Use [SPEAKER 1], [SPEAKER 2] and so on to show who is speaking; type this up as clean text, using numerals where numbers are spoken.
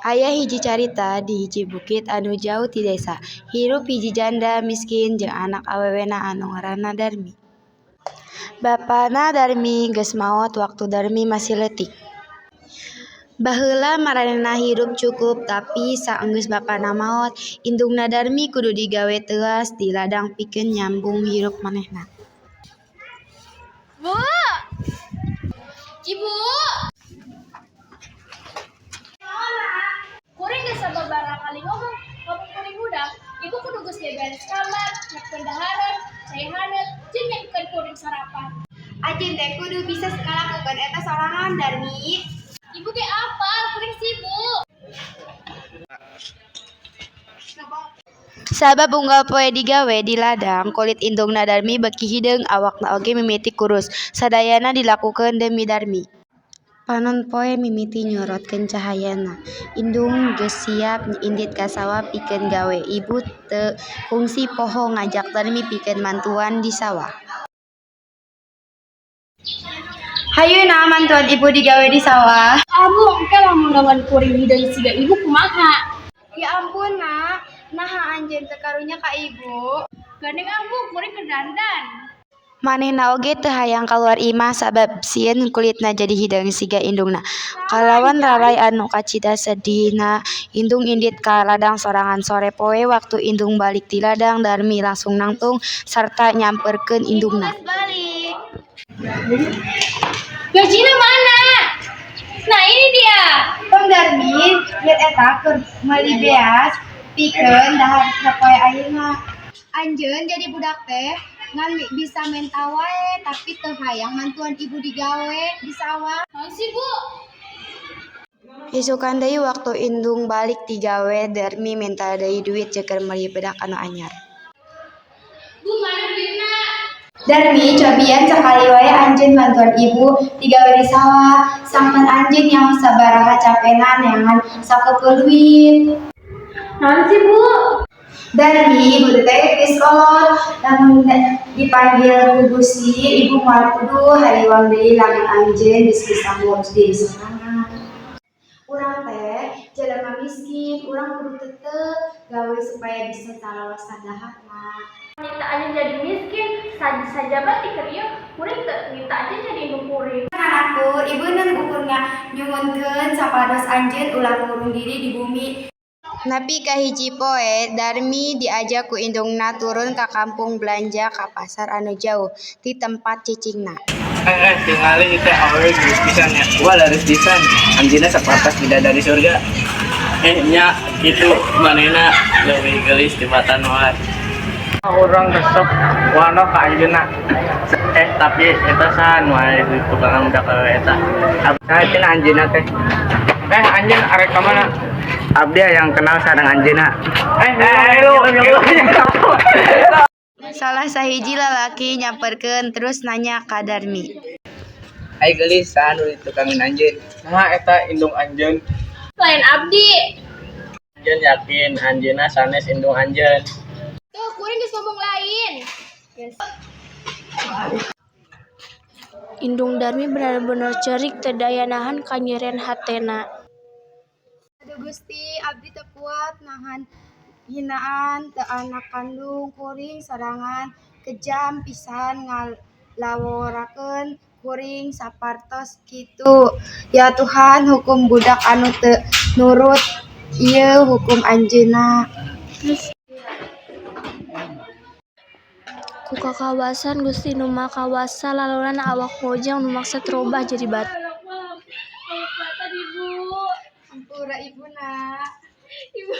[SPEAKER 1] Aya hiji carita di hiji bukit anu jauh ti desa, hirup hiji janda miskin jeung anak awewena anu ngaranna Darmi. Bapana Darmi geus maot waktu Darmi masih leutik. Baheula maranehna hirup cukup tapi saenggeus bapana maot, indungna Darmi kudu digawe teuas di ladang pikeun nyambung hirup manehna.
[SPEAKER 2] Bu! Ibu! Kuring geus sababaraha kali ngomong, lamun kuring hudang, ibu kudu geus beberes kamar, nyiapkeun dahareun, cai haneut, jeung nyiapkeun kuring sarapan.
[SPEAKER 1] Anjeun teh kudu bisa ngalakukeun eta sorangan, Darmi.
[SPEAKER 2] Ibu ge apal, kuring sibuk.
[SPEAKER 1] Sabab unggal poe digawe di ladang, kulit indungna Darmi beuki hideung, awakna oge mimiti kurus. Sadayana dilakukeun demi Darmi. Panon poe mimiti nyorotkeun cahayana. Indung geus siap indit ka sawah pikeun gawe. Ibu teu kungsi poho ngajak Darmi pikeun mantuan di sawah. Hayu Na, mantuan ibu digawe di sawah.
[SPEAKER 2] Ah, Bu, engke lamun lawan kuring hideung siga ibu kumaha?
[SPEAKER 1] Ya ampun, Nak, naha anjeun teu karunya ka ibu?
[SPEAKER 2] Gandeng ah, Bu, kuring keur dandan.
[SPEAKER 1] Manehna oge teu hayang kaluar imah sabab sieun kulitna jadi hideung siga indungna. Kalawan raray anu kacida sedihna, indung indit ka ladang sorangan. Sore poe waktu indung balik ti ladang, Darmi langsung nangtung sarta nyamperkeun indungna.
[SPEAKER 2] Gajina mana? Nah, ini dia.
[SPEAKER 1] Tong, Darmi, duit eta keur meuli beas pikeun dahar sapoe ayeuna. Anjeun jadi budak teh ngan bisa menta wae tapi teu hayang mantuan ibu digawe di sawah.
[SPEAKER 2] Naon sih, Bu?
[SPEAKER 1] Isukan deui waktu indung balik ti gawe, Darmi menta deui duit keur meuli bedak anu anyar.
[SPEAKER 2] Bu, mana duitna?
[SPEAKER 1] Darmi, cobian sakali wae anjeun mantuan ibu digawe di sawah. Sangkan anjeun nyaho sabaraha capena neangan sakeupeuh duit.
[SPEAKER 2] Naon sih, Bu?
[SPEAKER 1] Darmi, ibu teh geus kolot. Lamun dipanggil ku Gusti, ibu moal kudu hariwang deui lamun anjeun geus bisa ngurus diri sorangan. Urang teh jelema miskin, urang kudu tetep gawe supaya bisa salawasna daharna.
[SPEAKER 2] Minta aja jadi miskin, sajaba ti keur ieu kuring teu minta aja jadi indung kuring.
[SPEAKER 1] Anakku, ibu neun ukur nyuhunkeun sapados anjeun ulah ngurung diri di bumi. Nepi ka hiji poe, Darmi diajak ku indungna turun ka kampung belanja ka pasar anu jauh ti tempat cicingna.
[SPEAKER 3] Eh, eh, tingali itu awewe geus pisan nya.
[SPEAKER 4] Wah, laris pisan. Anjeunna sapantas bidadari surga.
[SPEAKER 3] Eh, nya kitu manehna leuwih geulis tibatan mawar. Urang resep wano ka anjeunna. Eh, tapi eta saha nu aya di tukangan budak awewe eta?
[SPEAKER 4] Saha cenah anjeunna teh?
[SPEAKER 3] Eh, anjeun arek ka mana?
[SPEAKER 4] Abdi hayang kenal sareng anjeunna.
[SPEAKER 3] Eh, eh, lu, lu.
[SPEAKER 1] Salah sahiji lalaki nyamperkeun terus nanya ka Darmi.
[SPEAKER 4] Ai geulis, saha nu ditukangin anjeun?
[SPEAKER 3] Nah, eta indung anjeun.
[SPEAKER 2] Lain abdi.
[SPEAKER 3] Anjeun yakin anjeunna sanes indung anjeun?
[SPEAKER 2] Tuh, kuring geus ngomong lain.
[SPEAKER 5] Indung Darmi bener-bener ceurik teu daya nahan kanyerian hatena.
[SPEAKER 1] Aduh Gusti, abdi teu kuat nahan hinaan teu anak kandung kuring sorangan, kejam pisan ngalaworakeun kuring sapertos kitu. Ya Tuhan, hukum budak anu teu nurut ieu hukum Anjeunna.
[SPEAKER 5] Ku kakawasan Gusti Nu Maha Kawasa lalaunan awak mojang nu maksad robah jadi batu.
[SPEAKER 2] Tadi, Bu.
[SPEAKER 1] Hampura ibu, Nak.
[SPEAKER 2] Ibu.